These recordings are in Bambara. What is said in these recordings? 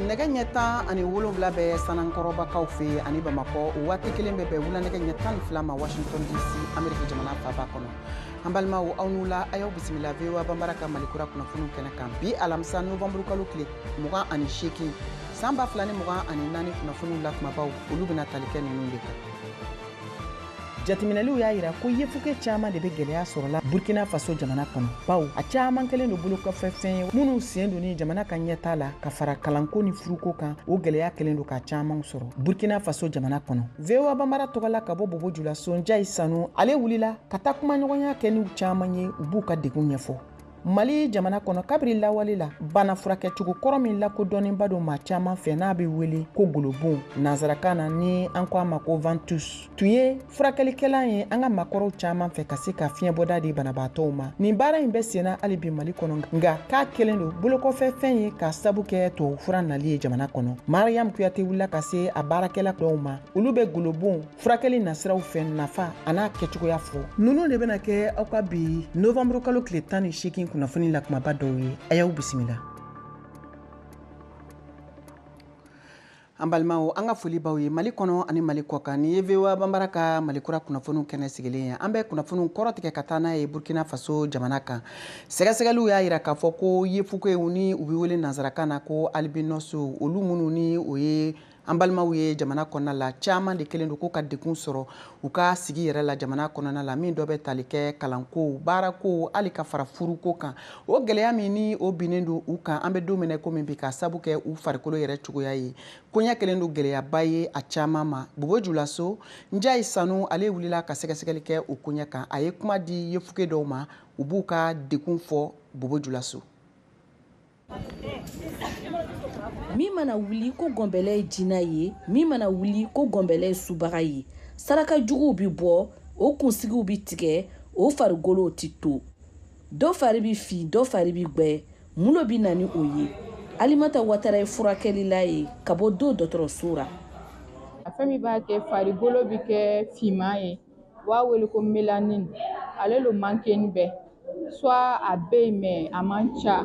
Nɛgɛ ɲɛ 17 bɛ Sanankɔrɔbakaw fɛ ani Bamakɔ. O waati kelen bɛ bɛn wula nɛgɛ ɲɛ 12 ma Washington DC, Ameriki jamana faaba kɔnɔ. An balimaw, aw n'u la, a y'aw bisimila VOA Banbara ka Malikura kunnafoniw kɛnɛ kan bi alamisa novembre kalo tile 28 san 2024. Kunnafoniw la kumabaw, olu bɛna tali kɛ ninnu de kan. Jateminɛliw y'a yira ko yefuke caman de bɛ gɛlɛya sɔrɔla Burkina Faso jamana kɔnɔ, bawo a caman kɛlen don bolokɔfɛfɛn ye minnu sen donni jamana ka ɲɛta la ka fara kalanko ni furuko kan. O gɛlɛya kɛlen don ka caman sɔrɔ Burkina Faso jamana kɔnɔ. VOA Banbara tɔgɔla ka bɔ Bobo Julaso, Njayi Sanu, ale wulila ka taa kumaɲɔgɔnya kɛ n'u caman ye, u b'u ka degun ɲɛfɔ. Mali jamana kɔnɔ, kabiri lawale la, bana furakɛcogo kɔrɔ min lakodɔnnenba don maa caman fɛ, n'a bɛ wele ko golobon nansarakan na, ni an ko a ma ko ventouse, tun ye furakɛlikɛlan ye an ka maakɔrɔw caman fɛ ka se ka fiɲɛbɔda di banabaatɔw ma. Nin baara in bɛ senna hali bi Mali kɔnɔ, nka k'a kɛlen don bolokɔfɛfɛn ye k'a sabu kɛ tubabufura nali ye jamana kɔnɔ. Mariam Kuyate wulila ka se a baarakɛla dɔw ma, olu bɛ golobon furakɛli nasiraw fɛ nafa a n'a kɛcogoya fɔ. Ninnu de bɛna kɛ aw ka bi novembre kalo tile 18 kunnafoni la kumaba dɔw ye. A y'aw bisimila. An balimaw, an ka foli baw ye Mali kɔnɔ ani Mali kɔ kan. Nin ye VOA Banbara ka Malikura kunnafoniw kɛnɛ sigilen ye. An bɛ kunnafoniw kɔrɔtigɛ ka taa n'a ye Burkina Faso jamana kan. Sɛgɛsɛgɛliw y'a yira k'a fɔ ko yefukew ni u bɛ wele nansarakan na ko albinos, olu minnu ni o ye an balimaw ye jamana kɔnɔna la, caman de kɛlen don k'u ka degun sɔrɔ u ka sigi yɛrɛ la jamana kɔnɔna la, min dɔ bɛ tali kɛ kalanko, baarako, hali ka fara furuko kan. O gɛlɛya min ni o binnen don u kan an bɛ don min na komi bi, ka sabu kɛ u farikolo yɛrɛ cogoya ye, koɲɛ kɛlen don gɛlɛyaba ye a caman ma. Bobo Julaso, Njayi Sanu, ale wulila ka sɛgɛsɛgɛli kɛ o koɲɛ kan. A ye kuma di yefuke dɔw ma, u b'u ka degun fɔ Bobo Julaso. Min mana wuli ko gɔnbɛlɛ ye jinɛ ye, min mana wuli ko gɔnbɛlɛ ye subaga ye, saraka juguw bi bɔ, o kunsigiw bi tigɛ, o farigolow ti to, dɔ fari bi fin, dɔ fari bi gwɛ. Mun lo bi na ni o ye? Alimata Watara ye furakɛlila ye ka bɔ do dɔgɔtɔrɔso ra. Fɛn min b'a kɛ farikolo bi kɛ finman ye, u b'a wele ko mélanine, ale lo manqué bɛɛ, soit a bɛ yen mais a man ca.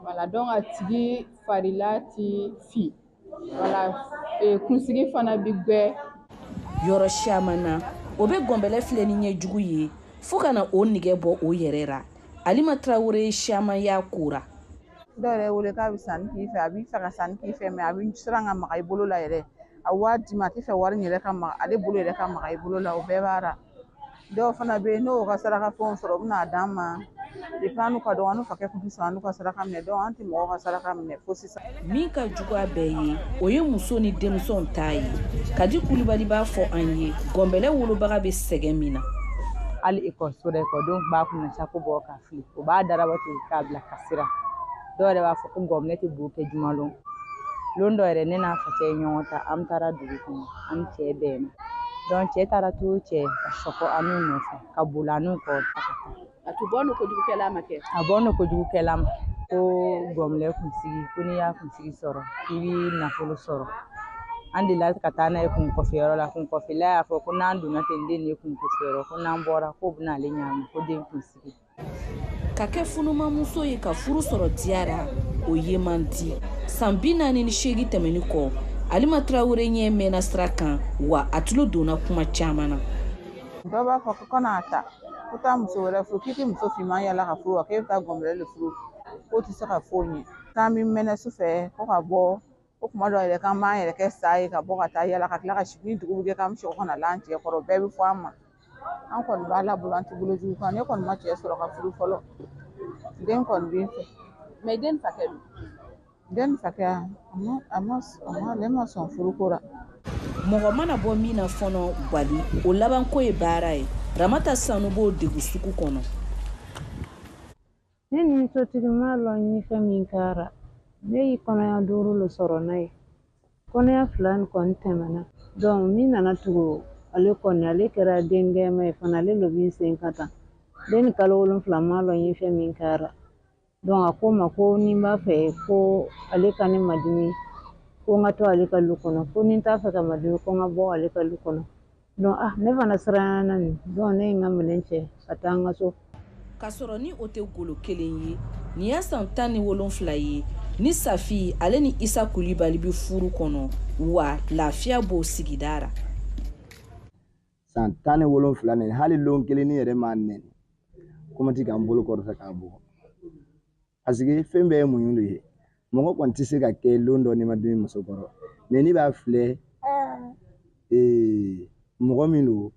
Voilà, donc a tigi farila ti fin. Voilà, kunsigi fana bi gwɛ. Yɔrɔ siaman na, o bɛ gɔnbɛlɛ filɛ ni ɲɛjugu ye fo ka na o nɛgɛ bɔ o yɛrɛ ra. Alima Tarawele ye siaman y'a kora. Dɔw yɛrɛ wele k'a bɛ sanni k'i fɛ, a b'i fɛ ka sanni k'i fɛ, mais a bɛ siran ka maga i bolo la yɛrɛ. A wari d'i ma, a tɛ fɛ wari in yɛrɛ ka maga ale bolo yɛrɛ ka maga i bolo la. O bɛɛ b'a la. Dɔw fana bɛ yen, n'o ka saraka fɛnw sɔrɔ, u bɛna d'an ma. Depuis an n'u ka dɔgɔ, an n'u fakɛ kun tɛ sɔn an n'u ka saraka minɛ, donc an tɛ mɔgɔw ka saraka minɛ fo sisan. Min ka jugu a bɛɛ ye, o ye muso ni denmisɛnw ta ye. Kadi Kulibali b'a fɔ an ye gɔnbɛlɛ wolobaga bɛ sɛgɛn min na. Hali ekɔliso la, ekɔlidenw tun b'a kunna sako bɔ ka fili, o b'a daraba ten k'a bila kasira. Dɔw yɛrɛ b'a fɔ ko gɔbɛlɛ tɛ bo kɛ juma lon. Lon dɔ yɛrɛ, ne n'a facɛ ye ɲɔgɔn ta, an taara dugu kɔnɔ, an cɛ bɛnna, donc cɛ taara to cɛ ka sɔkɔ an n'u nɔfɛ ka boli an n'u kɔ ka taa. A tun bɔ no kojugukɛla ma kɛ. A bɔ no kojugukɛla ma ko gɔmilɛ kunsigi, ko n'i y'a kunsigi sɔrɔ, k'i b'i nafolo sɔrɔ. An delila ka taa n'a ye kunkɔfɛyɔrɔ la. Kunkɔfɛla y'a fɔ ko n'an donna ten, den ye kunkɔfɛyɔrɔ, ko n'an bɔra, k'o bɛna ale ɲagami ko den kunsigi. Ka kɛ funumamuso ye ka furu sɔrɔ diyara, o ye man di. San 48 tɛmɛni kɔ, Alima Tarawele ɲɛ mɛnna sira kan wa, a tulo donna kuma caman na. Dɔw b'a fɔ ko kan'a ta, ko taa muso wɛrɛ furu, k'i tɛ muso finman yala ka furu wa, k'e bɛ taa gɔnbɛlɛ de furu, k'o tɛ se ka foyi ɲɛ, k'an bɛ mɛnɛ sufɛ ko ka bɔ, ko kuma dɔw yɛrɛ k'an b'an yɛrɛ kɛ sa ye ka bɔ ka taa yala ka tila ka sigi ni dugu bɛ jɛ, k'an bɛ sɔrɔ ka na l'an cɛ kɔrɔ. Bɛɛ bɛ fɔ an ma. An kɔni b'a la bolo, an tɛ bolo jugu kan. Ne kɔni ma cɛ sɔrɔ ka furu fɔlɔ, den kɔni bɛ n fɛ. Mais den fakɛ dun? Den fakɛ, a ma ale ma sɔn furuko la. Mɔgɔ mana bɔ min na fɔnɔ gwali, o labanko ye baara ye. Ramata Sanu b'o degu sugu kɔnɔ. Ne ni sotigi ma lɔn n ye fɛn min kɛra. Ne ye kɔnɔya 5 le sɔrɔ n'a ye. Kɔnɔya 2 nin kɔni tɛmɛna, donc min nana tugu ale kɔni, ale kɛra den gɛnma ye fana, ale lo b'i sen ka tan. Den ni kalo 7, ma lɔn n ye fɛn min kɛra. Donc a ko n ma ko ni n b'a fɛ ko ale ka ne madimi, ko n ka to ale ka lu kɔnɔ, ko ni n t'a fɛ ka madimi, ko n ka bɔ ale ka lu kɔnɔ. Donc ah, ne fana siranna nin. Donc ne ye n ka minɛn cɛ ka taa n ka so. K'a sɔrɔ ni o tɛ golo kelen ye, nin y'a san 17 ye. Ni Safi ale ni Isa Kulibali bɛ furu kɔnɔ, wa lafiya b'o sigida ra. San 17 nin, hali lon kelen ni yɛrɛ m'a nɛni, kuma ti k'an bolo kɔrɔta k'a bugɔ, parce que fɛn bɛɛ ye muɲu de ye. Mɔgɔ kɔni tɛ se ka kɛ lon dɔ n'i ma dimi muso kɔrɔ, mais n'i b'a filɛ, mɔgɔ min don,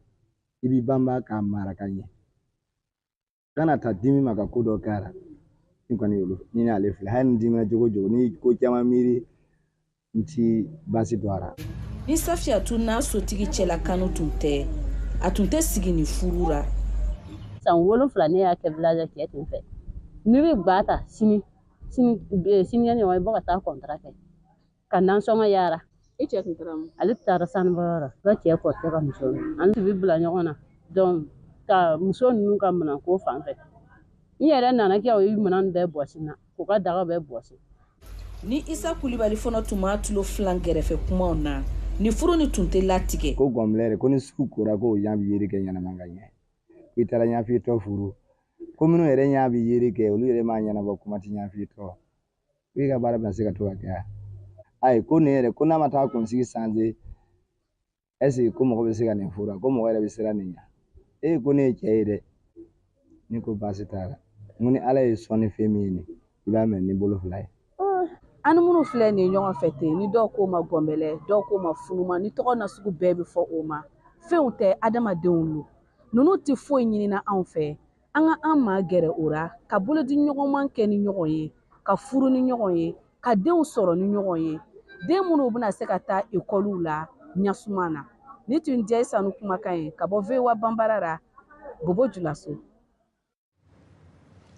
i b'i banba k'a mara ka ɲɛ, kana ta dimi ma ka ko dɔ k'a la. Ni kɔni y'olu ni n'ale filɛ, hali ni dimina cogo o cogo, ni ko caman miiri, n ti baasi don a la. Ni Safiyatu n'a sotigi cɛla kanu tun tɛ, a tun tɛ sigi ni furu ra. San 7 ne y'a kɛ village cɛ tun fɛ. N'i bɛ gba ta sini sini sinikɛnɛ ɲɔgɔn, i bɔ ka taa kɔntara kɛ ka nansɔngɔ yaara. I cɛ tun taara mun? Ale taara sanubɔyɔrɔ, ka cɛ kɔrɔkɛ ka muso an tun bɛ bila ɲɔgɔn na, donc ka muso ninnu ka minɛnko fan fɛ. N yɛrɛ nana kɛ o ye minɛn bɛɛ bɔsi n na, k'u ka daga bɛɛ bɔsi. Ni Isa Kulibali fana tun m'a tulo filan gɛrɛfɛ kumaw na, ni furu ni tun tɛ latigɛ. Ko gɔnbilɛ de, ko ni sugu kora, k'o ɲa bɛ yeri kɛ ɲɛnama ka ɲɛ, ko i taara ɲɛfiyetɔ furu, ko minnu yɛrɛ ɲa bɛ yeri kɛ, olu yɛrɛ m'a ɲɛnabɔ, kuma tɛ ɲɛfiyetɔ, ko i ka baara bɛna se ka to ka kɛ. Ayi, ko nin yɛrɛ, ko n'a ma taa kunsigi sanze, est-ce que ko mɔgɔ bɛ se ka nin furu? Ko mɔgɔ yɛrɛ bɛ siran nin ɲɛ. Ko ne ye cɛ ye dɛ. Ne ko baasi t'a la, n ko ni Ala ye sɔn ni fɛn min ye nin, i b'a minɛ ni bolo fila ye. An ni minnu filɛ nin ye ɲɔgɔn fɛ ten, ni dɔw k'o ma gɔnbɛlɛ, dɔw k'o ma funuma, ni tɔgɔ nasugu bɛɛ bɛ fɔ o ma. Fɛnw tɛ, adamadenw lo. Ninnu tɛ foyi ɲinina anw fɛ. An ka an maa gɛrɛ o ra, ka bolodi ɲɔgɔnman kɛ ni ɲɔgɔn ye, ka furu ni ɲɔgɔn ye, ka denw sɔrɔ ni ɲɔgɔn ye. Den minnu bɛna se ka taa ekɔliw la ɲɛsuma na. Ni tun jɛ sanu kumakan ye ka bɔ VOA Banbara la, Bobo Julaso.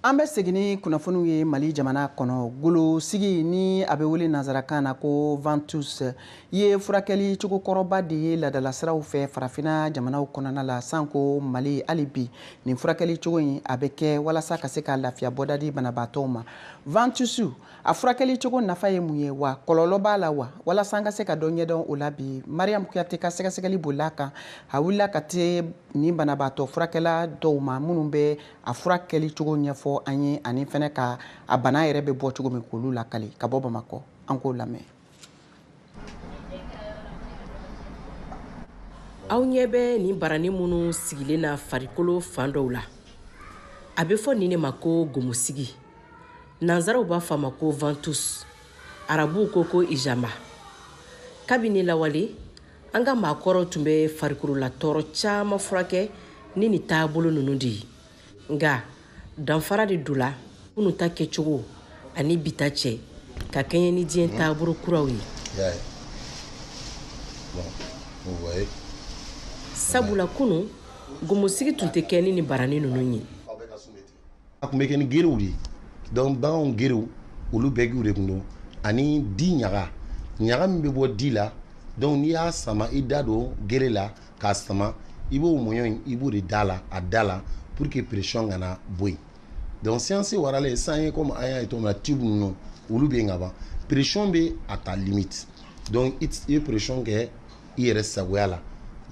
An bɛ segin ni kunnafoniw ye Mali jamana kɔnɔ. Golosigi ni a bɛ wele nanzarakan na ko ventouse ye furakɛli cogo kɔrɔba de ye laadalasiraw fɛ farafinna jamanaw kɔnɔna la, sanko Mali. Hali bi nin furakɛli cogo in a bɛ kɛ walasa ka se ka lafiya bɔda di banabaatɔw ma. Ventouse a furakɛli cogo nafa ye mun ye, wa kɔlɔlɔ b'a la wa? Walasa an ka se ka dɔ ɲɛdɔn o la bi, Mariam Kuyate ka sɛgɛsɛgɛli bolila a kan. A wulila ka se nin banabaatɔ furakɛla dɔw ma minnu bɛ a furakɛli cogo ɲɛfɔ an ye, ani fɛnɛ ka a bana yɛrɛ bɛ bɔ cogo min k'olu lakali ka bɔ Bamakɔ. An k'o lamɛn. Aw ɲɛ bɛ nin barani minnu sigilen na farikolo fan dɔw la, a bɛ fɔ nin de ma ko gomosigi. Nanzaraw b'a fɔ a ma ko ventouse, arabuw ko ko ijama. Kabini lawale, an ka maakɔrɔw tun bɛ farikololatɔɔrɔ caman furakɛ ni nin taabolo ninnu de ye. Nka danfara de donna kunun ta kɛcogo ani bi ta cɛ, ka kɛɲɛ ni diɲɛ taabolo kuraw ye. Sabula kunun, gomosigi tun tɛ kɛ ni nin barani ninnu ye. A tun bɛ kɛ ni gerew de ye. Donc baganw gerew, olu bɛɛ de tun don, ani di ɲaga ɲaga min bɛ bɔ di la. Donc n'i y'a sama, i da don gere la k'a sama, i b'o mɔɲɔ in, i b'o de da la a da la pour que pression kana bɔ yen. Donc science waralen sisan ye, comme an y'a ye cogo min na, tube ninnu olu bɛ yen ka ban, pression bɛ a ta limite. Donc i ye pression kɛ i yɛrɛ sagoya la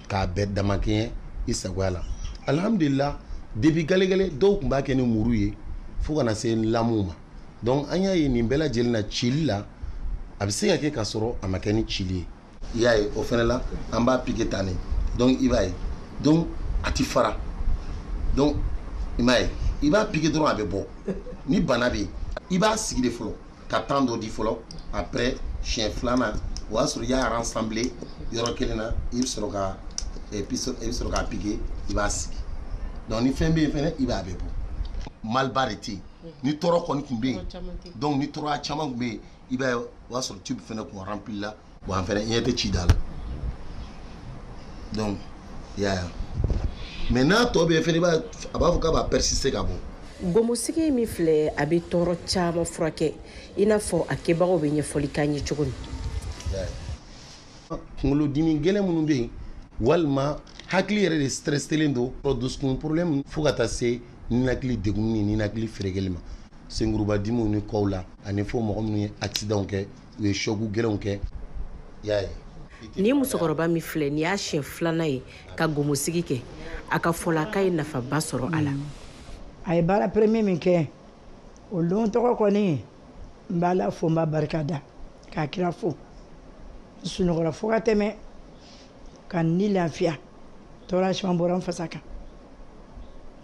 k'a bɛɛ damakɛɲɛ i sagoya la. Alhamdulillah, depuis galegale dɔw tun b'a kɛ ni muru ye fo kana se lamuw ma. Donc an y'a ye nin bɛɛ lajɛlen na, cili la a bɛ se ka kɛ k'a sɔrɔ a ma kɛ ni cili ye. I y'a ye, o fɛnɛ la an b'a piquer tan de. Donc i b'a ye, donc a ti fara. Donc i m'a ye, i b'a piquer dɔrɔn a bɛ bɔ. Ni bana bɛ yen, i b'a sigi de fɔlɔ ka temps dɔ di fɔlɔ. Après siɲɛ filanan, o y'a sɔrɔ i y'a rassembler yɔrɔ kelen na, i bɛ sɔrɔ ka i bɛ sɔrɔ k'a piquer, i b'a sigi. Donc ni fɛn bɛ yen fɛnɛ, i b'a bɛɛ bɔ. Maliba de tɛ yen, ni tɔɔrɔ kɔni tun bɛ yen, donc ni tɔɔrɔya caman tun bɛ yen, i b'a ye o y'a sɔrɔ tube fɛnɛ kun rempli la. Bon, an fɛnɛ ɲɛ tɛ ci da la. Donc i y'a ye, mais n'a tɔ bɛ yen fɛnɛ, i b'a a b'a fɔ k'a b'a persister ka bɔ. Gomosigi min filɛ, a bɛ tɔɔrɔ caman furakɛ, i n'a fɔ a kɛbagaw bɛ ɲɛfɔli k'an ye cogo min. Kunkolodimi gɛlɛn minnu bɛ yen, walima hakili yɛrɛ de stresselen don, dusukun problème, fo ka taa se ninakili degun ni ninakili ferekeli ma, senkurubadimiw ni kɔw la, ani fo mɔgɔ minnu ye accident kɛ, u ye choc gɛlɛnw kɛ. I y'a ye. Nin musokɔrɔba min filɛ nin y'a siɲɛ filanan ye ka gomosigi kɛ. A ka fɔ la k'a ye nafaba sɔrɔ a la. A ye baara premier min kɛ, o lon tɔgɔ kɔni, N b'Ala fo, n b'a barika da, k'a kira fo. N sunɔgɔra fo ka tɛmɛ, ka n ni lafiya. Tɔɔrɔ caman bɔra n fasa kan.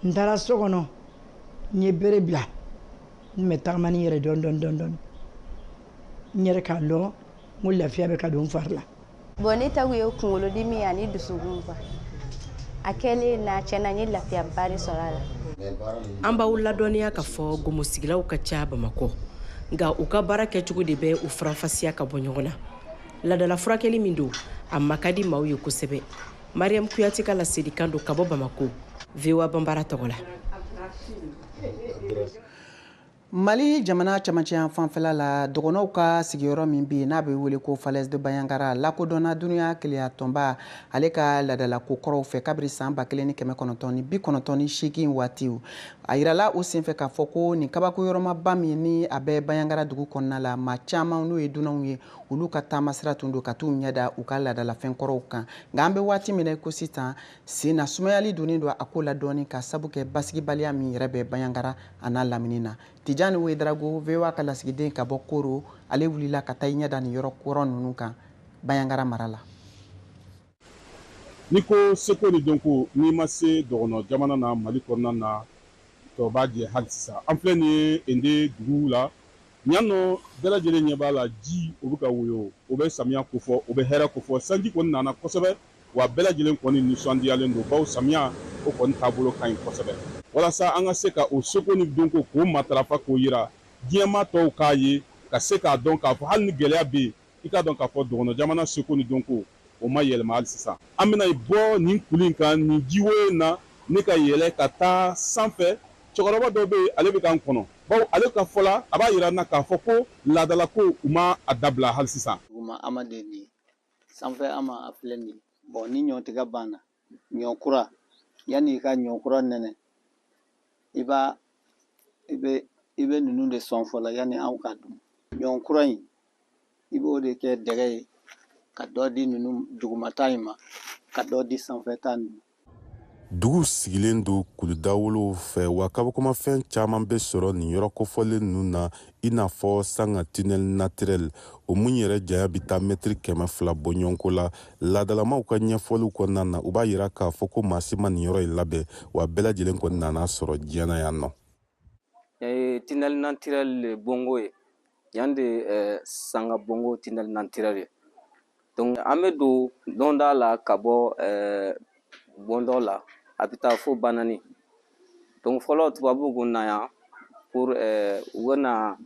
N taara so kɔnɔ, n ye bere bila, n bɛ tagama ni n yɛrɛ dɔɔni dɔɔni dɔɔni dɔɔni. N yɛrɛ k'a lɔn n ko lafiya bɛ ka don n fari la. Bon, ne ta kun ye kunkolodimi ani dusukun quoi. A kɛlen na, tiɲɛna, n ye lafiyaba de sɔrɔ a la. An b'aw ladɔnniya k'a fɔ gomosigilaw ka ca Bamakɔ, nka u ka baara kɛcogo de bɛ u faranfasiya ka bɔ ɲɔgɔn na. Ladala furakɛli min don, a ma ka di maaw ye kosɛbɛ. Mariam Kuyate ka laselikan don ka bɔ Bamako, VOA Banbara tɔgɔ la. Mali jamana camancɛ fanfɛla la, dɔgɔnɔw ka sigiyɔrɔ min bɛ yen n'a bɛ wele ko Falaise de Bandiagara, lakodɔnna dunuya keleya tɔnba ale ka laadalako kɔrɔw fɛ kabiri san 1998 waatiw. A yirala o senfɛ k'a fɔ ko nin kabako yɔrɔmaba min ni a bɛ Bandiagara dugu kɔnɔna la, maa caman n'o ye dunanw ye, olu ka taamasira tun don ka t'u ɲɛda u ka laadalafɛn kɔrɔw kan. Nka an bɛ waati min na i ko sisan, sen na sumayali donnen don a ko la dɔɔni ka sabu kɛ basigibaliya min yɛrɛ bɛ Bandiagara a n'a lamini na. Tijani Ouedraogo, VOA ka lasigiden ka bɔ Koro, ale wulila ka taa i ɲɛ da nin yɔrɔ kɔrɔ ninnu kan Bandiagara mara la. N'i ko seko ni dɔnko, n'i ma se dɔgɔnɔ jamana na Mali kɔnɔna na, tɔ b'a jɛ hali sisan. An filɛ nin ye Ende dugu la yan nɔ, bɛɛ lajɛlen ɲɛ b'a la, ji o bɛ ka woyo, o bɛ samiya kofɔ, o bɛ hɛrɛ kofɔ. Sanji kɔni nana kosɛbɛ, wa bɛɛ lajɛlen kɔni nisɔndiyalen don, bawo samiya o kɔni taabolo ka ɲi kosɛbɛ. Walasa an ka se ka o seko ni dɔnko k'o matarafa k'o yira diɲɛmaa tɔw k'a ye, ka se k'a dɔn k'a fɔ hali ni gɛlɛya bɛ yen, i k'a dɔn k'a fɔ dɔgɔnɔ jamana seko ni dɔnko o ma yɛlɛma hali sisan. An bɛna bɔ nin kulu in kan, nin jiwoyo in na, ne ka yɛlɛ ka taa sanfɛ. Cɛkɔrɔba dɔ bɛ yen, ale bɛ k'an kɔnɔ, bawo ale ka fɔ la, a b'a yira n na k'a fɔ ko laadalako u ma a dabila hali sisan. Duguma ama de nin sanfɛ ama a filɛ nin ye. Bon, ni ɲɔtigɛ banna, ɲɔ kura, yanni i ka ɲɔ kura nɛnɛ, i b'a i bɛ i bɛ ninnu de sɔn fɔlɔ yanni anw ka dun. Ɲɔ kura in, i b'o de kɛ dɛgɛ ye ka dɔ di ninnu dugumata in ma, ka dɔ di sanfɛta ninnu. Dugu sigilen don kuludawolow fɛ, wa kabakomafɛn caman bɛ sɔrɔ nin yɔrɔ kofɔlen ninnu na, i n'a fɔ Sanga tunnel naturel, o mun yɛrɛ janya bɛ taa mɛtiri 200 bɔɲɔgɔnko la. Laadalamaw ka ɲɛfɔliw kɔnɔna na, u b'a yira k'a fɔ ko maa si ma nin yɔrɔ in labɛn, wa bɛɛ lajɛlen kɔni nana sɔrɔ diɲɛ na yan nɔ. Yan ye tunnel naturel bongo ye, yan de Sanga bongo tunnel naturel ye. Donc an bɛ don donda la ka bɔ bondɔ la, a bɛ taa fo Banani. Donc fɔlɔ tubabuw kun na yan pour u bɛ na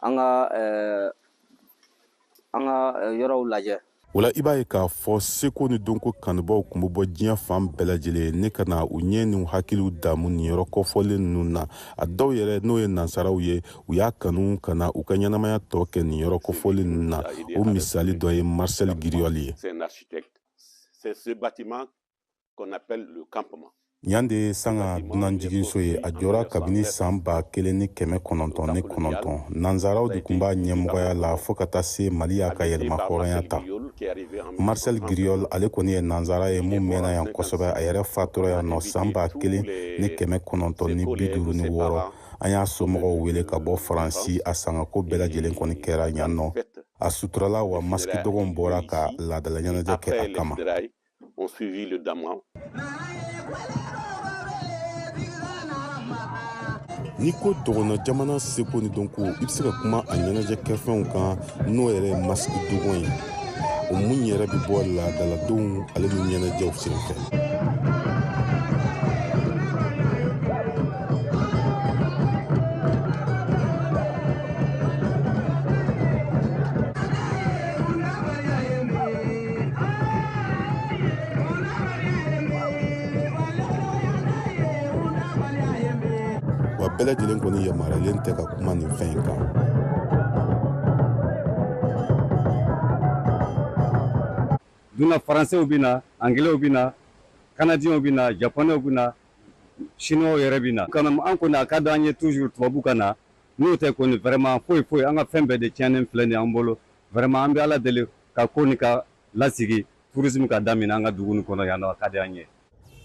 an ka yɔrɔw lajɛ. O la, i b'a ye k'a fɔ seko ni dɔnko kanubaw kun bɛ bɔ diɲɛ fan bɛɛ lajɛlen ne ka na u ɲɛ n'u hakiliw damu nin yɔrɔ kɔfɔlen ninnu na. A dɔw yɛrɛ, n'o ye nansaraw ye, u y'a kanu ka na u ka ɲɛnamaya tɔ kɛ nin yɔrɔ kɔfɔlen ninnu na. O misali dɔ ye Marcel Griaule ye. C'est un architecte. C'est ce bâtiment qu'on appelle le campement. Yan de ye Sanga dunanjiginso ye. A jɔra kabini san 1909. Nanzaraw de tun b'a ɲɛmɔgɔya la fɔɔ ka taa se Mali y'a ka yɛlɛma hɔrɔnya ta. Marcel Griaule, ale kɔni ye nanzara ye mun mɛnna yan kosɛbɛ. A yɛrɛ fatura yan nɔ san 1956. An y'a somɔgɔw wele ka bɔ Faransi. A sangako bɛɛ lajɛlen kɔni kɛra yan nɔ, a suturala, wa masiki dɔgɔnw bɔra ka laadala ɲɛnajɛ kɛ a kama. Ont suivi le Daman. N'i ko dɔgɔnɔ jamana seko ni dɔnko, i bɛ se ka kuma a ɲɛnajɛ kɛfɛnw kan, n'o yɛrɛ ye masiki dogon ye, o mun yɛrɛ bɛ bɔ laadaladenw ale ni ɲɛnajɛw senfɛ. Bɛɛ lajɛlen kɔni yamaruyalen tɛ ka kuma nin fɛn in kan. Duna faransɛw bɛ na, angilɛw bɛ na, kanadiyɛnw bɛ na, japonɛw bɛ na, chinois yɛrɛ bɛ na. Quand même, an kɔni a ka d'an ye toujours tubabu ka na. N'o tɛ kɔni, vraiment foyi foyi, an ka fɛn bɛɛ de tiɲɛnen filɛ nin ye an bolo. Vraiment, an bɛ Ala deli ka ko nin ka lasigi, tourisme ka daminɛ an ka dugu nin kɔnɔ yan nɔ, a ka di an ye.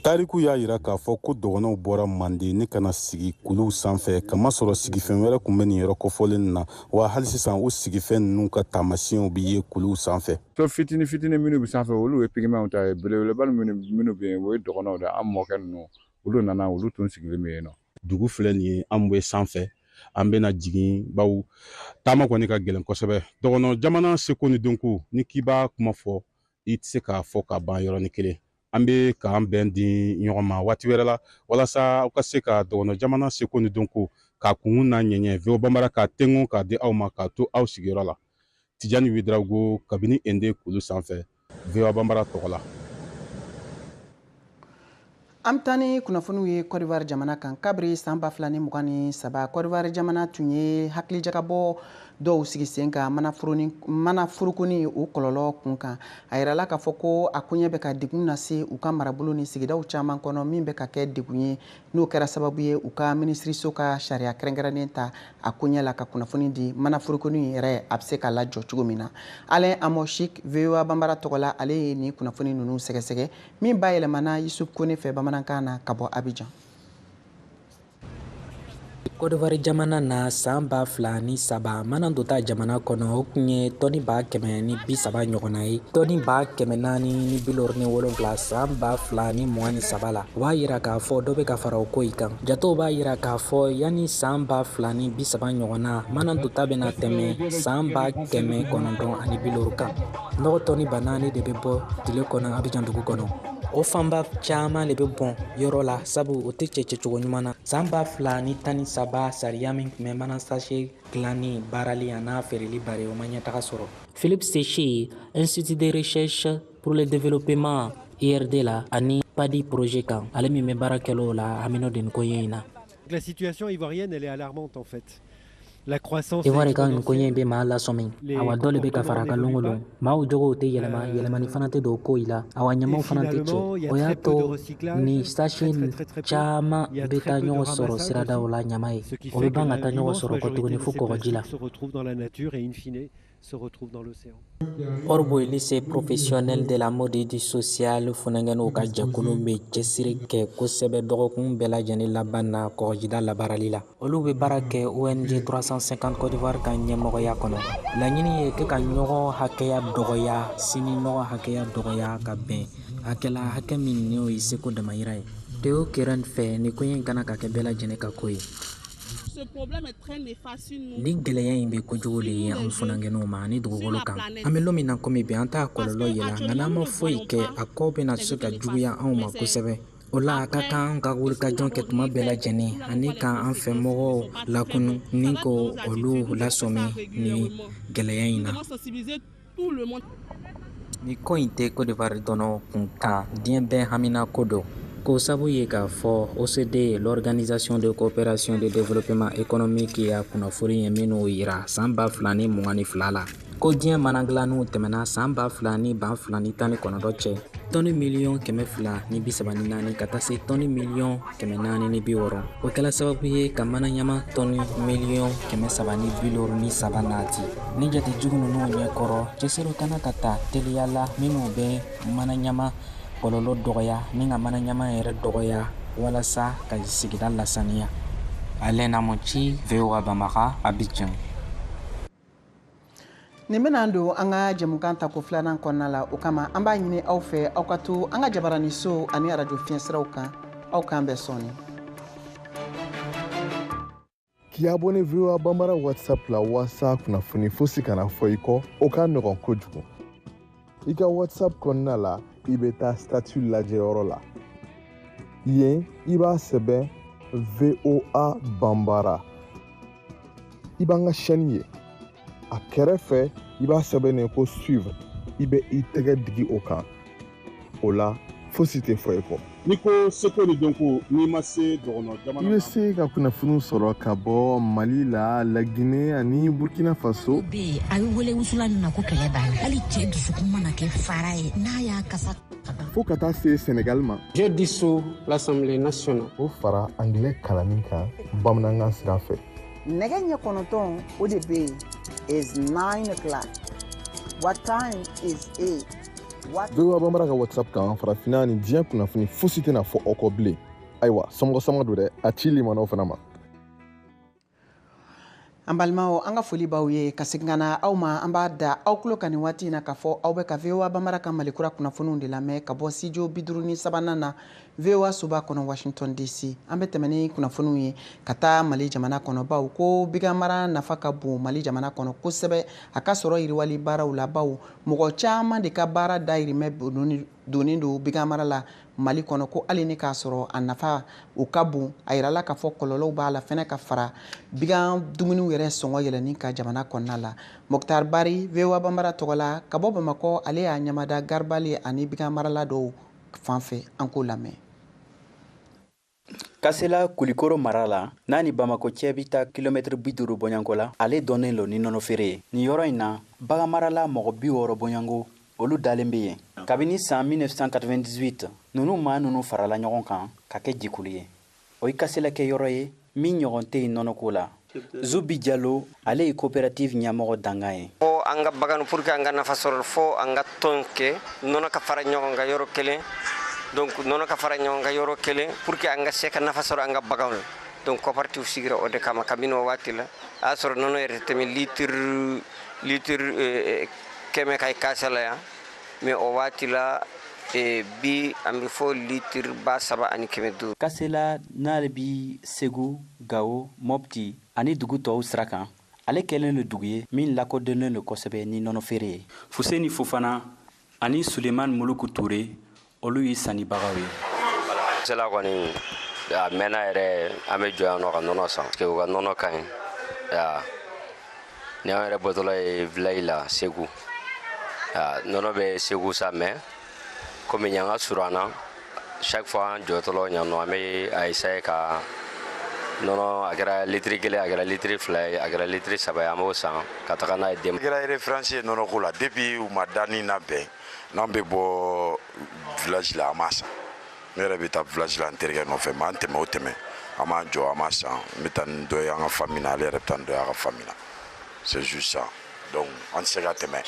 Tariku y'a yira k'a fɔ ko dɔgɔnɔw bɔra Manden ni ka na sigi kuluw sanfɛ, kamasɔrɔ sigifɛn wɛrɛ kun bɛ nin yɔrɔ kofɔlen na, wa hali sisan o sigifɛn ninnu ka taamasiyɛnw bɛ ye kuluw sanfɛ. So fitini fitini minnu bɛ sanfɛ, olu ye pigimɛw ta ye. Belebeleba minnu bɛ yen, o ye dɔgɔnɔw de. An mɔkɛ ninnu, olu nana, olu tun sigilen bɛ yen nɔ. Dugu filɛ nin ye, an bɛ sanfɛ, an bɛna jigin, bawo taama kɔni ka gɛlɛn kosɛbɛ. Dɔgɔnɔ jamana seko ni dɔnko, ni k'i b'a kuma fɔ, i tɛ se k'a fɔ ka ban yɔrɔnin kelen. An bɛ k'an bɛn di ɲɔgɔn ma waati wɛrɛ la, walasa aw ka se ka dɔgɔnɔ jamana seko ni dɔnko k'a kun n'a ɲɛɲɛ VOA Banbara k'a tengo k'a di aw ma, k'a to aw sigiyɔrɔ la. Tijani Ouédraogo, kabini Ende kulu sanfɛ, VOA Banbara tɔgɔ la. An bɛ taa ni kunnafoniw ye Côte d'Ivoire jamana kan. Kabiri san 2023, Côte d'Ivoire jamana tun ye hakilijakabɔ dɔw sigi sen kan mana furukuni o kɔlɔlɔ kun kan. A yirala k'a fɔ ko a koɲɛ bɛ ka degun lase u ka marabolo ni sigidaw caman kɔnɔ, min bɛ ka kɛ degun ye, n'o kɛra sababu ye u ka minisiriso ka sariya kɛrɛnkɛrɛnnen ta a koɲɛ la ka kunnafoni di mana furukuni yɛrɛ a bɛ se ka lajɔ cogo min na. Alain Amochik, VOA Banbara tɔgɔ la, ale ye nin kunnafoni ninnu sɛgɛsɛgɛ min bayɛlɛmana Yusuf Kone fɛ bamanankan na ka bɔ Abidjan. Côte d'Ivoire jamana na, san 2003, mana dota jamana kɔnɔ, o tun ye tɔni 130 ɲɔgɔnna ye, tɔni 457 san 2023 la. O b'a yira k'a fɔ dɔ bɛ ka fara o ko in kan. Jatew b'a yira k'a fɔ yanni san 2030 ɲɔgɔnna, mana dota bɛna tɛmɛ san 950 kan. Nɔgɔ tɔni 4000 de bɛ bɔ tile kɔnɔ Abidjan dugu kɔnɔ. O fanba caman de bɛ bɔn yɔrɔ la, sabu o tɛ cɛ cɛcogo ɲuman na. San 2013, sariya min tun bɛ mana sachet dilanni, baarali an'a feereli bari, o ma ɲɛtaga sɔrɔ. Philippe Séché, Institut de recherche pour le développement IRD la ani PADI projet kan, ale min bɛ baara kɛla o la, hamino de nin ko in na. La situation ivoirienne, elle est alarmante en fait. La croissance. Ivoire ka nin koɲɛ in bɛ maa lasɔmi. Awa, dɔ le bɛ ka fara a kan lon o lon. Maaw jogow tɛ yɛlɛma, yɛlɛmani fana tɛ don ko in la. Awa, ɲamaw fana tɛ cɛ. O y'a to ni sachet caman bɛ taa ɲɔgɔn sɔrɔ siradaw la ɲama ye. O bɛ ban ka taa ɲɔgɔn sɔrɔ kɔ tuguni fo kɔgɔji la. Orbo, lycée professionnel de la mode et du social funankɛninw ka jɛkulu bɛ cɛsiri kɛ kosɛbɛ dɔgɔkun bɛɛ lajɛlen laban na kɔgɔjida labaarali la. Olu bɛ baara kɛ ONG 350 Côte d'Ivoire ka ɲɛmɔgɔya kɔnɔ. Laɲini ye kɛ ka ɲɔgɔn hakɛya dɔgɔya, sini nɔgɔ hakɛya dɔgɔya ka bɛn hakɛ la, hakɛ min n'o ye seko damayira ye. Théo Keren fɛ, nin koɲɛ in kana ka kɛ bɛɛ lajɛlen ka ko ye. Ni gɛlɛya in bɛ kojugu de ye an funankɛninw ma ani dugukolo kan. An bɛ don min na komi bi, an t'a kɔlɔlɔ yela, nka n'an ma foyi kɛ, a ko bɛna se ka juguya anw ma kosɛbɛ. O la, a ka kan an ka wulikajɔ kɛ tuma bɛɛ lajɛlen ani k'an fɛ mɔgɔw lakunu ni ko olu lasɔmi ni gɛlɛya in na. Nin ko in tɛ Côte d'Ivoire dɔrɔn kun kan, diɲɛ bɛɛ hamina ko don. Ko sabu ye k'a fɔ OCDE, l'Organisation de coopération de développement économique, y'a kunnafoni ye minnu yira san 2022 la, ko diɲɛ mana dilanniw tɛmɛna san 2000 ni 2019 cɛ, tɔni 234 miliyɔn ka taa se tɔni 460 miliyɔn. O kɛla sababu ye ka mana ɲama tɔni 353 miliyɔn nati. Ni jate jugu ninnu ɲɛkɔrɔ, cɛsiriw kana ka ta teliya la minnu bɛ mana ɲama kɔlɔlɔ dɔgɔya ni ka mana ɲama yɛrɛ dɔgɔya, walasa ka sigida lasaniya. Alain Amochi, VOA Bambara, Abidjan. Nin bɛna don an ka jɛmukan tako filanan kɔnɔna la. O kama, an b'a ɲini aw fɛ, aw ka to an ka jabaraniso ani arajo fiɲɛsiraw kan. Aw k'an bɛn sɔɔni. K'i abonné VOA Bambara WhatsApp la walasa kunnafoni fosi kana fɔ i kɔ, o ka nɔgɔn kojugu. I ka WhatsApp kɔnɔna la, i bɛ taa statut lajɛyɔrɔ la. Yen, i b'a sɛbɛn VOA Bambara, i b'an ka chaîne ye. A kɛrɛfɛ, i b'a sɛbɛn ko suivre. I bɛ i tɛgɛ digi o kan. O la, fosi tɛ fɔ i kɔ. N'i ko seko ni dɔnko, n'i ma se dɔgɔnɔ jamana I bɛ se ka kunnafoniw sɔrɔ ka bɔ Mali la, Laginɛ ani Burkina Faso. Bɛ yen, a bɛ wele wusulan min ma ko kɛlɛ b'a la, hali cɛ dusukun mana kɛ fara ye, n'a y'a kasa. Fo ka taa se Senegal ma. Je dissous l'Assemblée nationale. O fara angilɛ kalanni kan bamanankan sira fɛ. Nɛgɛ ɲɛ 9, o de bɛ yen, is 9 o'clock. What time is it? VOA Bambara ka WhatsApp kan, farafinna ni diɲɛ kunnafoni fosi tɛna fɔ aw kɔ bilen. Ayiwa, somɔgɔ sama don dɛ, a ci limanaw fana ma. An balimaw, an ka foli b'aw ye ka segin ka na aw ma. An b'a da aw tulo kan nin waati in na k'a fɔ aw bɛ ka VOA Bambara ka Malikura kunnafoniw de lamɛn ka bɔ studio 53nan na, VOA soba kɔnɔ, Washington DC. An bɛ tɛmɛ ni kunnafoniw ye ka taa Mali jamana kɔnɔ, baw ko bigan mara nafa ka bon Mali jamana kɔnɔ kosɛbɛ, a ka sɔrɔ yiriwali baaraw la, baw mɔgɔ caman de ka baara dayirimɛ donnen don bigan mara la Mali kɔnɔ. Ko hali ni k'a sɔrɔ a nafa o ka bon, a yirala k'a fɔ kɔlɔlɔw b'a la fɛnɛ ka fara bigan dumuniw yɛrɛ sɔngɔ yɛlɛnni ka jamana kɔnɔna la. Mokhtar Bari, VOA Bambara tɔgɔ la ka bɔ Bamakɔ, ale y'a ɲamada garibali ani bigan marala dɔw fan fɛ. An k'o lamɛn. Kasela, Kulikoro mara la, n'a ni Bamako cɛ bi taa kilomɛtiri 50 bɔɲɔgɔnko la, ale dɔnnen lo ni nɔnɔ feere ye. Nin yɔrɔ in na, baganmarala mɔgɔ 60 bɔɲɔgɔnko, olu dalen bɛ yen kabini san 1998. Nunu maa nunu farala ɲɔgɔn kan ka kɛ jikulu ye. O ye Kasela kɛ yɔrɔ ye min ɲɔgɔn tɛ yen nɔnɔko la. Zubi Jalo, ale ye coopérative ɲɛmɔgɔ dangan ye. Fo an ka bagan, pour que an ka nafa sɔrɔ, fo an ka tɔn kɛ, nɔnɔ ka fara ɲɔgɔn kan yɔrɔ kelen. Donc nɔnɔ ka fara ɲɔgɔn kan yɔrɔ kelen pour que an ka se ka nafa sɔrɔ an ka baganw la. Donc coopérative sigira o de kama. Kabini o waati la, a y'a sɔrɔ nɔnɔ yɛrɛ tɛ tɛmɛ litre 100 ka Kasela yan, mais o waati la, bi an bɛ fɔ litre 3500. Kasela, n'ale bi Segu, Gawo, Mɔpti ani dugu tɔw sira kan, ale kɛlen don dugu ye min lakodɔnnen don kosɛbɛ ni nɔnɔ feere ye. Fuseni Fofana ani Suleiman Muluku Ture, olu ye sannibagaw ye. Kasela kɔni, a mɛnna yɛrɛ. An bɛ jɔ yan nɔ ka nɔnɔ san parce que u ka nɔnɔ ka ɲi. Ni an yɛrɛ bɔtɔla ye village la Segu, nɔnɔ bɛ Segu sa, mais komi yan ka surun an na, chaque fois an jɔtɔlɔ yan nɔ, an bɛ a essayer ka nɔnɔ, a kɛra litiri 1, a kɛra litiri 2 ye, a kɛra litiri 3 ye, an b'o san ka taga n'a ye den. A kɛra référence ye nɔnɔko la depuis u ma danni labɛn. N'an bɛ bɔ village la, an b'a san. Ne yɛrɛ bɛ taa village la n terikɛ nɔfɛ, mais an tɛmɛ o tɛmɛ, an b'an jɔ, an b'a san. N bɛ taa ni dɔ ye an ka famille na, ale yɛrɛ bɛ taa ni dɔ ye a ka famille na. C'est juste ça. Donc an tɛ se ka tɛmɛ.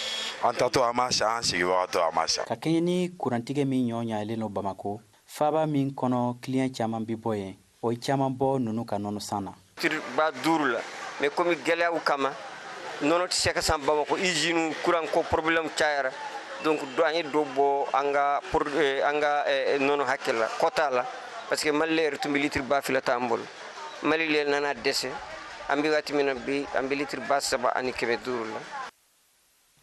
An taatɔ an b'a san, an seginbagatɔ an b'a san. Ka kɛɲɛ ni kurantigɛ min ɲɔ ɲalen don Bamako faaba min kɔnɔ, client caman bi bɔ yen, o ye caman bɔ ninnu ka nɔnɔ san na. Litre 5000 la, mais komi gɛlɛyaw kama, nɔnɔ tɛ se ka san Bamakɔ, usine courant ko problème cayara. Donc an ye dɔ bɔ an ka nɔnɔ hakɛ la, quota la, parce que Mali yɛrɛ tun bɛ litre 2000 t'an bolo. Mali le nana dɛsɛ. An bɛ waati min na bi, an bɛ litre 3500 la.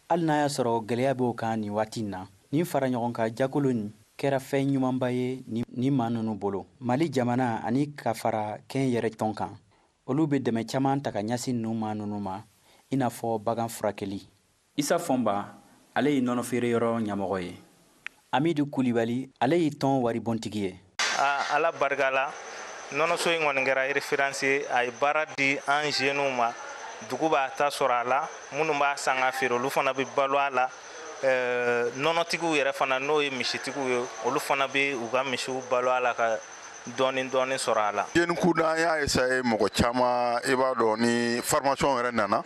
Hali n'a y'a sɔrɔ gwɛlɛya b'o kan nin waati in na, nin fara ɲɔgɔn kan jakolo nin kɛra fɛn ɲumanba ye ni maa ninnu bolo. Mali jamana ani ka fara kɛn yɛrɛ tɔn kan, olu bɛ dɛmɛ caman ta ka ɲɛsin ninnu maa ninnu ma, i n'a fɔ bagan furakɛli. Isa Fɔnba, ale ye nɔnɔ feere yɔrɔ ɲɛmɔgɔ ye. Amidu Kulibali, ale ye tɔn waribɔntigi ye. Ala barika la, nɔnɔso in kɔni kɛra référence ye. A ye baara di an jeunes ma. Dugu b'a ta sɔrɔ a la, minnu b'a san ka feere, olu fana bɛ balo a la. Nɔnɔtigiw yɛrɛ fana, n'o ye misitigiw ye, olu fana bɛ u ka misiw balo a la ka dɔɔni dɔɔni sɔrɔ a la. Jeune kunda, an y'a essayer mɔgɔ caman. I b'a dɔn, ni formation yɛrɛ nana,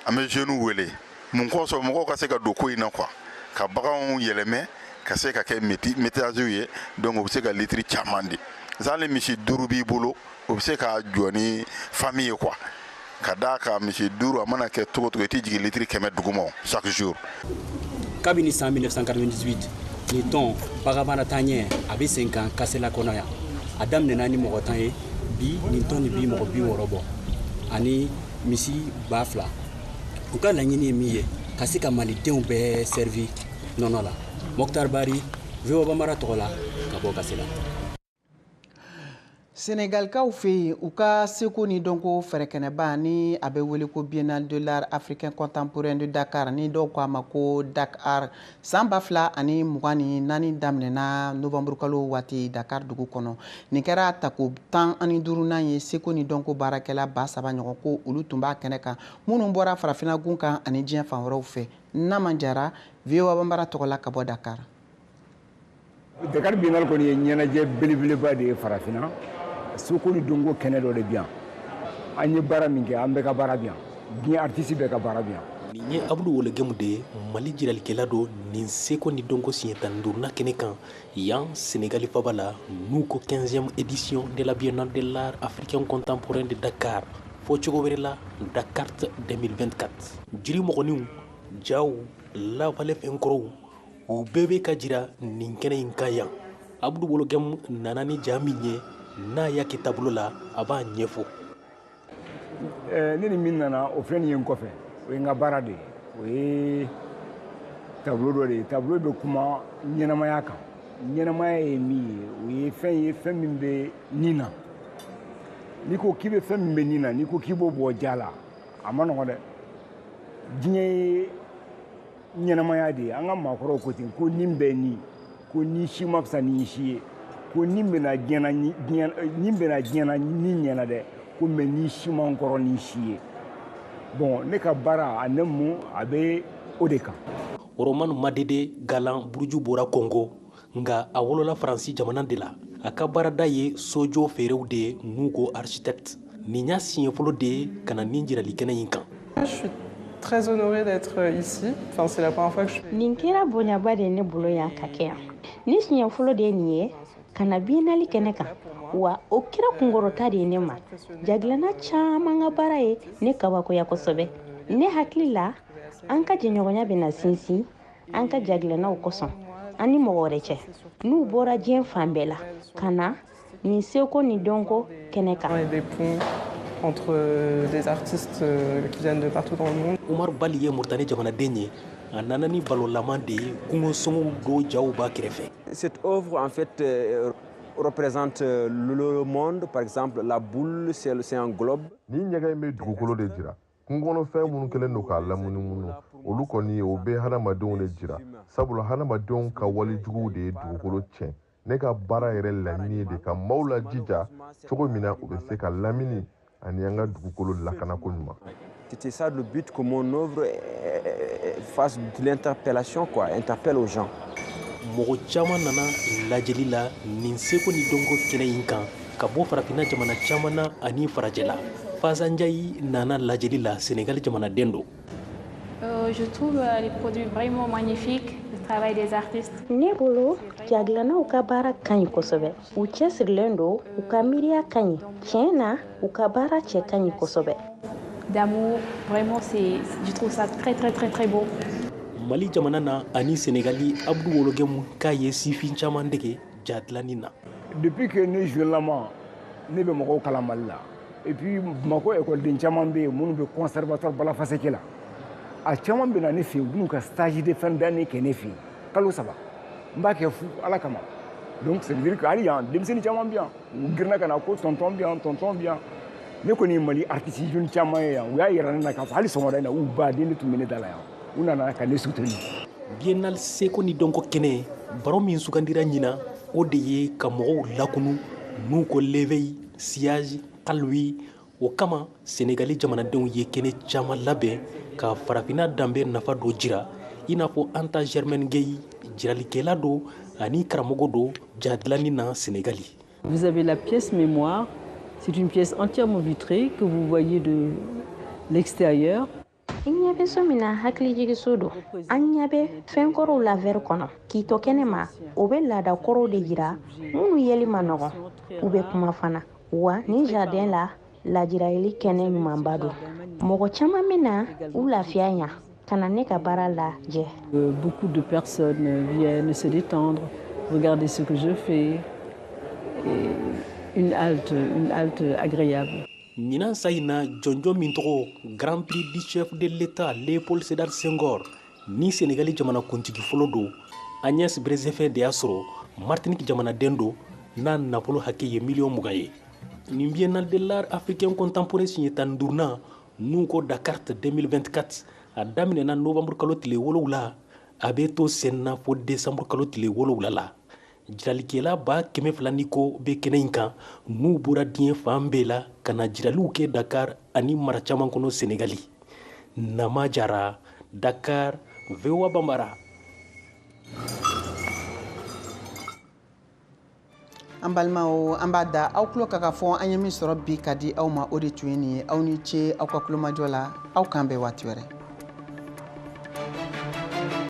an bɛ jeunes wele. Mun kosɔn? Mɔgɔw ka se ka don ko in na quoi, ka baganw yɛlɛmɛ ka se ka kɛ métissage ye. Donc o bɛ se ka litiri caman di. Hali misi 5 b'i bolo, o bɛ se ka jɔ ni famille ye quoi. Ka d'a kan misi 5, a mana kɛ cogo o cogo, i tɛ jigin litiri 100 duguma chaque jour. Kabini san 1998, nin tɔn baganmara taaɲɛ a bɛ sen kan Kasela kɔnɔ yan. A daminɛna ni mɔgɔ 10 ye. Bi, nin tɔn nin bi mɔgɔ 60 bɔ ani misi 2000. U ka laɲini ye min ye, ka se ka malidenw bɛɛ servi nɔnɔ la. Mokhtar Bari, VOA Bambara tɔgɔ la ka bɔ Kasela. Senegalikaw fɛ yen, u ka seko ni dɔnko fɛrɛkɛnɛba ni a bɛ wele ko Biennale de l'art africain contemporain de Dakar, ni dɔw ko a ma ko Dakar, san 2024 daminɛna novembre kalo waati Dakar dugu kɔnɔ. Nin kɛra tako 15nan ye. Seko ni dɔnko baarakɛla 3000 ɲɔgɔn ko olu tun b'a kɛnɛ kan, minnu bɔra farafinna gun kan ani diɲɛ fan wɛrɛw fɛ. Nama Jara, VOA Bambara tɔgɔ la ka bɔ Dakar. Dakar Biennale kɔni ye ɲɛnajɛ belebeleba de ye farafinna. Seko ni dɔnko kɛnɛ dɔ de bi yan. An ye baara min kɛ, an bɛɛ ka baara bi yan, diɲɛ artiste bɛɛ ka baara bi yan. Nin ye Abudu Wologɛmu de ye, Mali jiralikɛla don nin seko ni dɔnko siɲɛ 15nan kɛnɛ kan yan Senegali faba la, n'u ko 15e édition de la Biennale de l'art africain contemporain de Dakar, fɔ cogo wɛrɛ la Dakar 2024. Jiri mɔgɔninw, jaw, lawale fɛnkɔrɔw, u bɛɛ bɛ ka jira nin kɛnɛ in kan yan. Abudu Wologɛmu nana ni ja min ye, n'a y'a kɛ taabolo la, a b'a ɲɛfɔ. Ne ni min nana, o filɛ nin ye n kɔfɛ, o ye n ka baara de ye. O ye tableau dɔ de ye. Tableau bɛ kuma ɲɛnamaya kan. Ɲɛnamaya ye min ye, o ye fɛn ye, fɛn min bɛ nin na. N'i ko k'i bɛ fɛn min bɛ nin na, n'i ko k'i b'o bɔ ja la, a ma nɔgɔn dɛ. Diɲɛ ye ɲɛnamaya de ye. An ka maakɔrɔw ko ten ko nin bɛ nin, ko ni si ma fisa ni si ye, ko nin bɛna diɲɛ na, nin bɛna diɲɛ na ni ɲɛna dɛ, ko mɛ ni si man kɔrɔ ni si ye. Bon, ne ka baara a ne mun a bɛ o de kan. Roman Madede Galan buruju bɔra Kongo, nka a wolola Faransi jamana de la. A ka baarada ye sojɔ feerew de ye, n'u ko architecte. Nin y'a siɲɛ fɔlɔ de ye ka na nin jirali kɛnɛ in kan. Je suis très honorée d'être ici. Enfin, c'est la première fois que je... Nin kɛra bonyaba de ne bolo yan ka kɛ yan. Ni siɲɛ fɔlɔ de ye nin ye ka na biennale kɛnɛ kan, wa o kɛra kunkɔrɔta de ye ne ma. Jagilanna caman ka baara ye ne kabakoya kosɛbɛ. Ne hakili la, an ka jɛɲɔgɔnya bɛna sinsin an ka jagilannaw kosɔn an ni mɔgɔ wɛrɛ cɛ, n'u bɔra diɲɛ fan bɛɛ la ka na nin seko ni dɔnko kɛnɛ kan. Entre des artistes qui viennent de partout dans le monde. Umar Bali ye Mauritanie jamanaden ye. A nana ni balolama de ye, kungosɔngɔw dɔw jaw b'a kɛrɛfɛ. Cette œuvre en fait représente le monde, par exemple la boule, c'est un globe. Ni ɲɛgɛn in bɛ dugukolo de jira. Kungokɔnɔfɛn minnu kɛlen don k'a lamunumunu, olu kɔni o bɛ hadamadenw de jira, sabula hadamadenw ka walejuguw de ye dugukolo tiɲɛ. Ne ka baara yɛrɛ laɲini ye de ka maaw lajija cogo min na u bɛ se ka lamini ani an ka dugukolo lakanako ɲuman. C'était ça le but, que mon œuvre fasse de l'interpellation, quoi, interpelle aux gens. Mɔgɔ caman nana lajɛli la nin seko ni dɔnko kɛnɛ in kan ka bɔ farafinna jamana caman na ani farajɛla. Fasanjayi nana lajɛli la, Senegali jamanaden don. Je trouve les produits vraiment magnifiques, le travail des artistes. Ne bolo, jagilannaw ka baara ka ɲi kosɛbɛ. U cɛsirilen don, u ka miiriya ka ɲi. Tiɲɛ na, u ka baara cɛ ka ɲi kosɛbɛ. D'amour, vraiment, c'est, je trouve ça très très très très beau. Mali jamana na ani Senegali, Abudu Wologɛmu k'a ye sifin caman dege ja dilanni na. Depuis que ne jeune lama, ne bɛ mɔgɔw kalan Mali la. Et puis Bamakɔ ekɔliden caman bɛ yen minnu bɛ conservatoire Balafaseke la. A caman bɛ na ne fɛ yen, u b'u ka stage de fin d'année kɛ ne fɛ yen kalo 3. N b'a kɛ fu Ala kama. Donc c'est à dire que hali yan denmisɛnnin caman bɛ yan, u girinna ka na ko tonton bɛ yan, tonton bɛ yan. Ne kɔni ye Mali artiste jeune caman ye yan, u y'a yira ne na k'a fɔ hali sɔgɔmada in na u baden de tun bɛ ne da la yan, u nana ka ne soutenir. Biennale seko ni dɔnko kɛnɛ, baro min sugandira ɲinan, o de ye ka mɔgɔw lakunu, n'u ko l'éveil, sillage, kalwi. O kama Senegali jamanadenw ye kɛnɛ caman labɛn ka farafinna danbe nafa dɔ jira, i n'a fɔ Anta Germaine Gueye, jiralikɛla don ani karamɔgɔ don ja dilanni na Senegali. Vous avez la pièce mémoire, c'est une pièce entièrement vitrée que vous voyez de l'extérieur. I ɲɛ bɛ so min na, hakilijigiso don. An ɲɛ bɛ fɛn kɔrɔw la verre kɔnɔ k'i to kɛnɛ ma, o bɛ laada kɔrɔw de jira minnu yeli ma nɔgɔn. U bɛ kuma fana wa nin jardin la lajirali kɛnɛ ɲumanba don. Mɔgɔ caman bɛ na u lafiya yan ka na ne ka baara lajɛ. Beaucoup de personnes viennent se détendre, regarder ce que je fais, et une halte agréable. Ɲinan sa in na, jɔnjɔn min tɔgɔ Grand Prix du chef de l'État Léopold Sédar Senghor ni Senegali jamanakuntigi fɔlɔ don, Agnès Brezefin de y'a sɔrɔ, Martinique jamanaden don, n'a nafolo hakɛ ye miliyɔn 20 ye. Nin Biennale de l'art africain contemporain siɲɛ 15nan, n'u ko Dakar 2024, a daminɛna novembre kalo tile 7, a bɛ to sen na fo décembre kalo tile 7 la. Jiralikɛla 200 ni kɔ bɛ kɛnɛ in kan, n'u bɔra diɲɛ fan bɛɛ la ka na jiraliw kɛ Dakar ani mara caman kɔnɔ Senegali. Nama Jara, Dakar, VOA Bambara. An balimaw, an b'a da aw tulo kan k'a fɔ an ye min sɔrɔ bi ka di aw ma, o de tun ye nin ye. Aw ni ce aw ka kulomajɔ la, aw k'an bɛn waati wɛrɛ.